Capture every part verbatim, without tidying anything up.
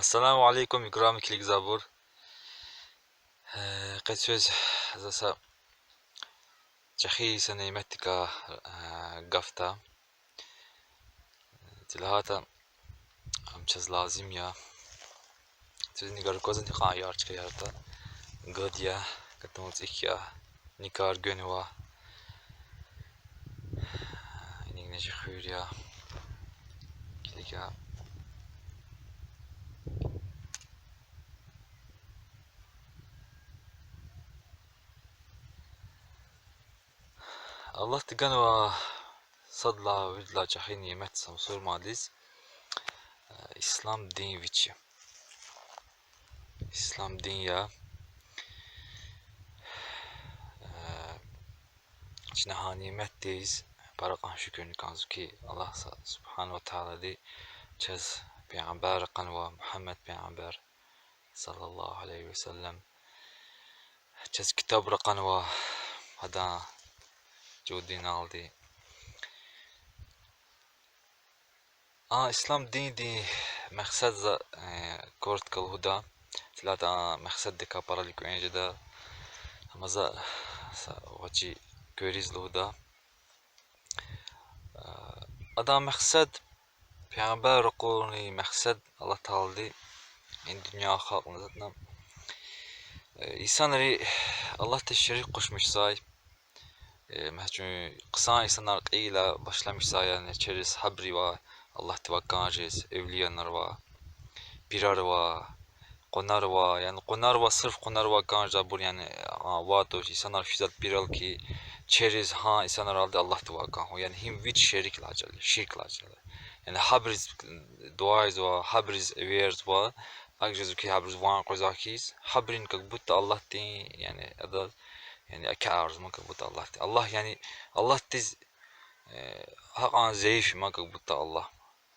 Ассаламу алейкум, играми килигзавайбур. Э, къе квез за са чӀехи са няметдикай, э, гаф гуда. Тир лагьайтӀа, ам чаз лазим я. Квезни гьикьван ярчка ярата гад я, катун цӀик я, никар гвенва. Иник нечик хуьр я. Килиг я. Аллагьди ганва садлагьай, виридалай чӀехи нямет са мусурмандиз, э, ислам дин вич я. Ислам дин я. Э, чна гьа няметдиз пара кьван шукурни кӀанзава ки, Аллагь са, سبحانه وتعالىди чаз пайгъамбар акъанва, Мугьаммад пайгъамбар, صلى الله عليه وسلم. Чаз китаб акъанва, гьадан чӀугундиналди. А ислам диндин мехсед за, э, коротко лугьуда. Тир лагьайтӀа а мехседдикай пара элкъвен жеда. Амма за са гъвечӀи куьриз лугьуда. Э, адан мехсед, пайгъамбар ракъурун мехсед, Аллагь Таалади и дуьнья халкьна затӀна, э, инсанри Аллагьдиз шерик къушмишзавай, э, месела, хъсан инсанар кьейила башламишзавай, яни через гьабурувай Аллагьдивай кӀан жез, эвлиянрувай, пирарвай, къванарвай, яни къванарвай, сирф къванарвай кӀан жез абур, яни, а, вад туш, инсанар физвай пирал хьи, через гьа инсанралди Аллагьдивай кӀан хьун, яни гьим вич шерик лажали, ширк лажали. Яни гьабуруз дуьа ийизва, гьабуруз эверзава, акӀ жезва хьи, гьабуруз ван къвезвай хьиз, гьабурун как будто Аллагьдин, яни, адаз, яни, акьарзма как будто Аллагьди. Аллагь, яни, Аллагьдиз, э, гьакьван зайиф я ман как будто Аллагь.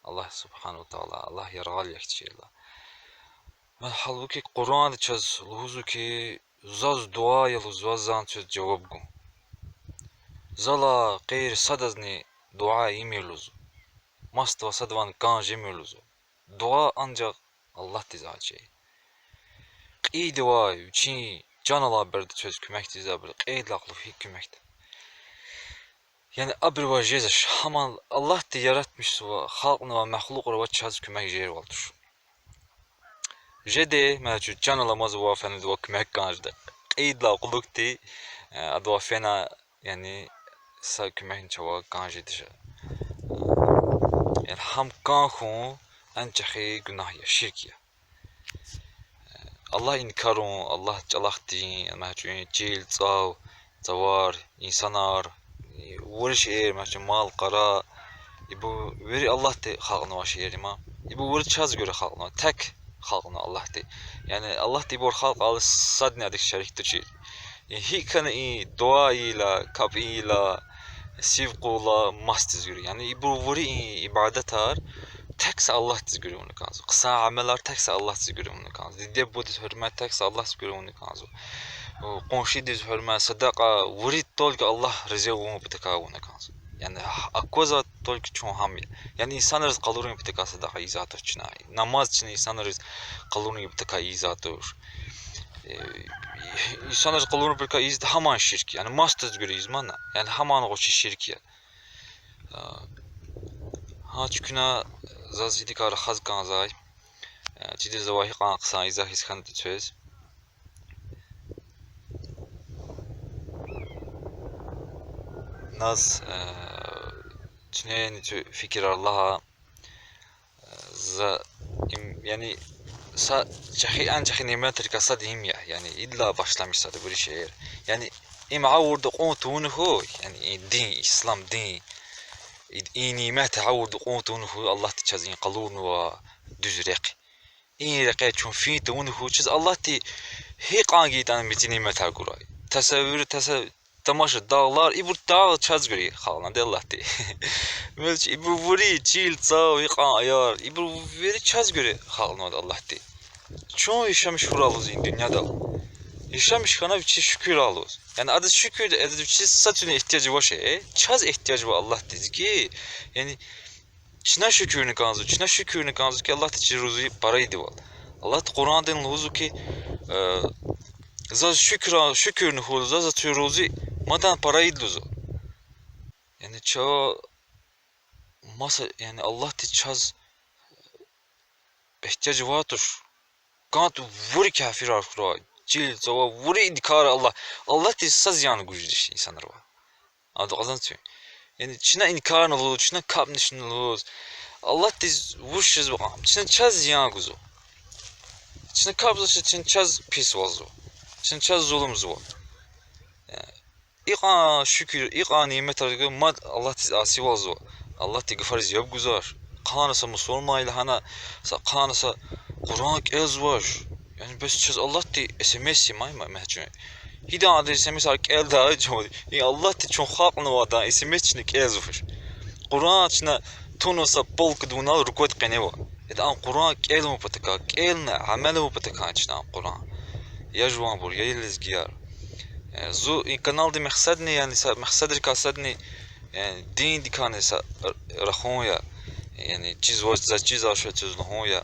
Аллагь سبحانه وتعالى, Аллагь яргъал я хьи чирла. Гьалбуки Къуръанда чаз лугьузва хьи, заз дуьа ая лугьузва, заз квез жаваб гун. Залай гъейри садазни дуьа ийимир лугьузва. Масадавай садавайни кӀан жемир лугьузва. Дуьа анжах Аллагьдиз ачир. Кьейидавай вичин чан алайбуру квез куьмек ийизвайбуру, кьейидалай кьулухъ гьикӀ куьмекда? Яни абурувай жезвач, гьам Аллагьди яратмишзавай, халкьнавай махлукьра авай чаз куьмек жезвайвал туш. Жеди, месела, чан аламаз авай фена ваз куьмек кӀан жеда. Кьейидалай кьулухъди, э, адавай фена, яни, са куьмекни чавай кӀан жедач. Яни гьам кӀан хьун ан чӀехи гунагь я, ширк я. Аллагь инкарун, Аллагь чӀалахъдин, месела, чил, цӀав, цавар, инсанар, вири шейэр, месела, мал-къара, ибур вири Аллагьди халкьнавай шейэр я ман. Ибур вири чаз гуьре халкьнава, тек халкьнава Аллагьди. Яни Аллагьди ибур халкьайла садни адак шерик тушир. Яни гьикӀ хьана и дуьа ийила, капӀ ийила, сив кьурла масадиз гуьре. Яни ибур вири и ибадатар тек са Аллагьдиз гуьре авуна кӀанзава. Хъсан амалар тек са Аллагьдиз гуьре авуна кӀанзава. Диде-бубадиз гьуьрмет тек са Аллагьдиз гуьре авуна кӀанзава. Къуншидиз гьуьрмет, садакьа, вири только Аллагь рази авун патахъай авуна кӀанзава. Яни аквазва только чун гьам я. Яни инсанриз къалурун патахъай садакьа ийизвай туш чна. Намаз чна инсанриз къалурун патахъай ийизвай туш. Э, инсанриз къалурун патахъай ийизватӀа, гьамни ширк я. Яни масадиз гуьре ийизмани, яни гьамни гъвечӀи ширк я. Гьа чукуна заз идакай рахаз кӀанзавай, э, чидиз завай гьикьван хъсан изагь ийиз хьанатӀа квез. Наз, э, чуьнени чу фикирар лагьа, э, за им, яни са чӀехи, ан чӀехи няметрикай сад им я, яни идалай башламишзавайди вири шейэр. Яни им гъавурда кьун тавуна хьуй, яни и дин, ислам дин, и, и нямет гъавурда кьун тавуна хьуй, Аллагьди чаз им къалурнавай дуьз рехъ. И рекье чун фин тавуна хьуй, чаз Аллагьди гьикьван гайитӀани мецин няметар гурай. Тасаввур, таса-, тамаша, дагълар, ибур дагъ чаз гуьре халкьнавайди Аллагьди. Мелчи, ибур вири чил, цав, гьикьван аяр, ибур вири чаз гуьре халкьнавайди Аллагьди. Чун яшамиш хьурай лугьуз и дуьньядал. Яшамиш хьана вичиз шукурай лугьуз. Яни адаз шукурда, адаз вичиз са цуьнни игьтияж авачир, э? Чаз игьтияж ава Аллагьдиз ки, яни Чна шукурни кӀанзава, чна шукурни кӀанзава ки Аллагьди чи рузи пара ийидайвал. Аллагьди Къуръандин лугьузва ки, э, заз шукур, шукурни хьуй, заз за куь рузи мадан пара ийида лугьузва. Яни ча маса, яни Аллагьди чаз игьтияж авай туш. КӀант вири кафирар хьурай, чил, цава, вири инкар Аллагь. Аллагьдиз са зиян гуз жедач инсанривай. Ада кьазан туш. Яни чна инкарни лугьуз, чна капӀни чна лугьуз. Аллагьдиз вуч жезва кьван? Чна чаз зиян гузва. Чна капӀзавач, чна чаз писвалзава. Чна чаз зулумзава. Э, икьван шукур, икьван няметар гуз мад Аллагьдиз асивалзава. Аллагьдин гафариз яб гузвач. Хъана са мусурман я лагьана, са хъана са Къуръан кӀелзавач. Яни бес чаз Аллагьди эсэмэс я ман, ма-, мегьчуьн. Гьидан ада эсэмэсар кӀелдай чун? И Аллагьди чун халкьнавайдан эсэмэс чна кӀелзавач. Къуръан чна тунва са полкада вунал руквади къенева. Ида ам Къуръан кӀелун патакай, кӀелна, амал авун патакай чна ам Къуръан. Я жуванбур, я лезгияр. Э, зун и каналдин мехсадни, яни са мехсадрикай садни, э, диндикайни са р-, рахун я. Яни чизвач, заз чизвач, чиз лугьун я.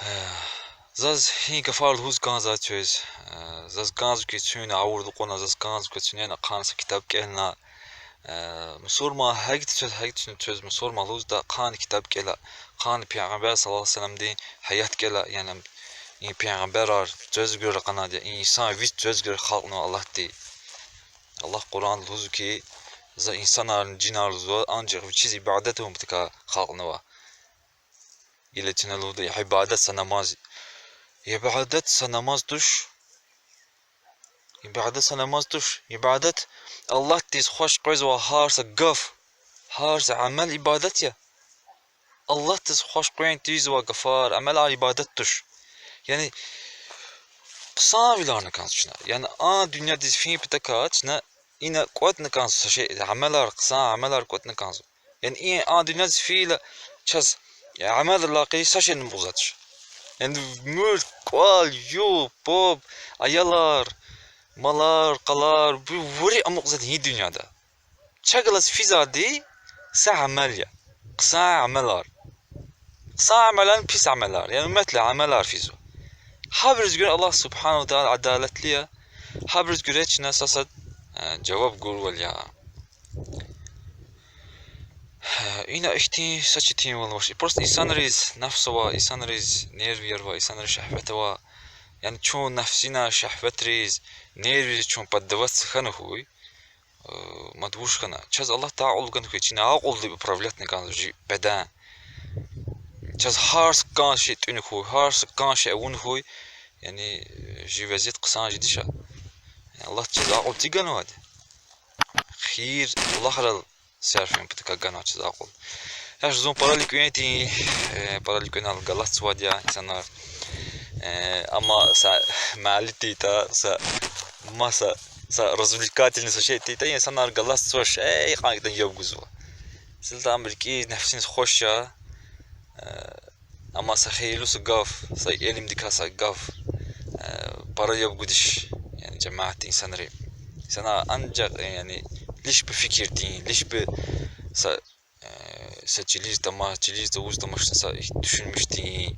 Э, заз гьи гафар лугьуз кӀанзавай квез, э, заз кӀанзава ки цуьн авурда кьуна, заз кӀанзава ки цуьнена хъана са китаб кӀелна, э, мусурман гьакӀ квез, гьакӀ квез мусурман лугьузда, хъана китаб кӀела, хъана Пайгъамбар صلى الله عليه وسلمдин гьаят кӀела, яни и пайгъамбарар квез гуьре ракъанайди я, и инсан вич квез гуьре халкьнава Аллагьди. Аллагь Къуръанда лугьузва ки, за инсанарни жинарни лугьузва, анжах вичиз ибадат авун патакай халкьнава. Гила чна лугьуда, ибадат са намаз. Ибадат са намаз туш. Ибадат са намаз туш. Ибадат Аллагьдиз хуш къвезвай гьар са гаф, гьар са амал ибадат я. Аллагьдиз хуш къвен тийизвай гафар, амалар ибадат туш. Яни хъсанвилерни кӀанзава чна. Яни а дуьньядиз фин патакай чна ина кӀватӀна кӀанзава са шей, амалар, хъсан амалар кӀватӀна кӀанзава. Яни и а дуьньядиз фейила чаз амалрилай гъейри са шейни амукьзавач. Яни мулк, кӀвал, югъ, паб, аялар, малар, къалар, вири амукьзавайди я и дуьньяда. Чаз галаз физвайди са амал я. Хъсан амалар. Хъсан амаларни пис амалар. Яни уьмметла амалар физва. Гьабуруз гуьре Аллагь سبحانه وتعالى адалатлу я. Гьабуруз гуьре чна са-сад, э, жаваб гурвал я. Ина ихьтин са четинвал авач. Просто инсанриз нафс ава, инсанриз нервияр ава, инсанриз шагьват ава. Яни чун нафсина шагьватриз, нервийриз чун поддаваться хьана хьуй, э, мад вуч хьана? Чаз Аллагьди акьул гана хьуй, чна акьулди управлятьна кӀанзава жи бедан. Чаз гьар са кӀан шей тӀуьна хьуй, гьар са кӀан шей авуна хьуй, яни, э, жи везет хъсан жедач. Аллагьди чаз акьул ци ганвайди? Хийир Аллагьрал сарфин патакай ганва чаз акьул. Яш зун пара элкъуьн тир, э, пара элкъуьнал галатзавайди я инсанар. Э, амма са мали тиртӀа, са маса, са развлекательный са шей тиртӀа, инсанар галатзавач, э, икьван ятӀани яб гузва. Силда ам рикӀиз, нафсиниз хуш я, э, амма са хийирлу са гаф, са илимдикай са гаф, э, пара яб гудач, яни жамаат инсанри. Инсанар анжах, э, яни лишь бы фикирдин, лишь бы са, э, са чилиз тамаш, чилиз цавуз тамашна са дуьшуьнмишдин.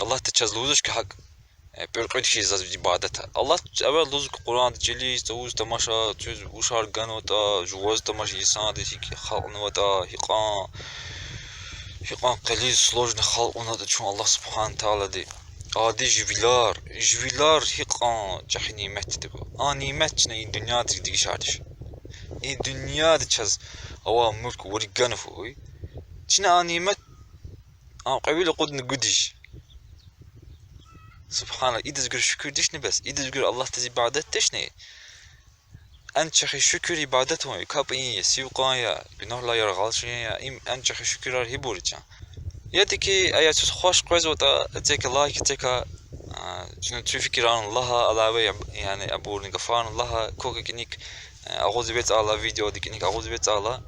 Аллагьди чаз лугьузвач ки гьакӀ, э, пӀуьркьуьд хьиз заз ибадат ая. Аллагьди эвел лугьузва ки Къуръанда, чилиз цавуз тамаша, квез вушар ганватӀа, жуваз тамаша, инсандиз гьикӀ халкьнаватӀа, гьикьван, гьикьван къилиз сложный халкь авунатӀа чун Аллагь سبحانه وتعالىди. Ади живилар, живилар гьикьван чӀехи нимет тир. А нимет чна и дуьньядиз дегишардач. И дуьньяда чаз авай мулк вири гана хьуй. Чна а нимет ам кьве вил акъудна гудач. سبحان الله, идаз гуьре шукур дишни бес, идаз гуьре Аллагьдиз ибадат дишни? Эн чӀехи шукур ибадат авун я, капӀ ийин я, сив кьун я, гунагьрилай яргъал чун я, им эн чӀехи шукурар гьибур я чан. Яди ки ая чаз хуш къвезватӀа, эцигна лайк, эцигна, а, чна куь фикирарни лагь, алава я, яни абурни гафарни лагь, квекай кӀаник, э, агъуз вецӀала, видеоди кӀаник агъуз вецӀала.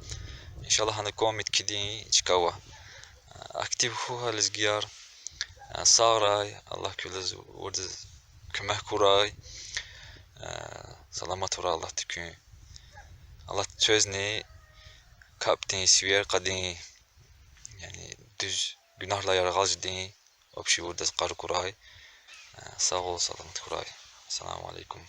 Иншаллагь, гьана коммент кхьидин чка ава. Актив хьухь, лезгияр. Сагърай, Аллагьди квез виридаз куьмек гурай. Саламат хьурай Аллагьди куьн. Аллагьди квезни капӀдин, сивер кьадин, яни дуьз гунагьрилай яргъаз жедин общий виридаз къару хьурай. Сагъул, саламат хьурай. Ассаламу алейкум.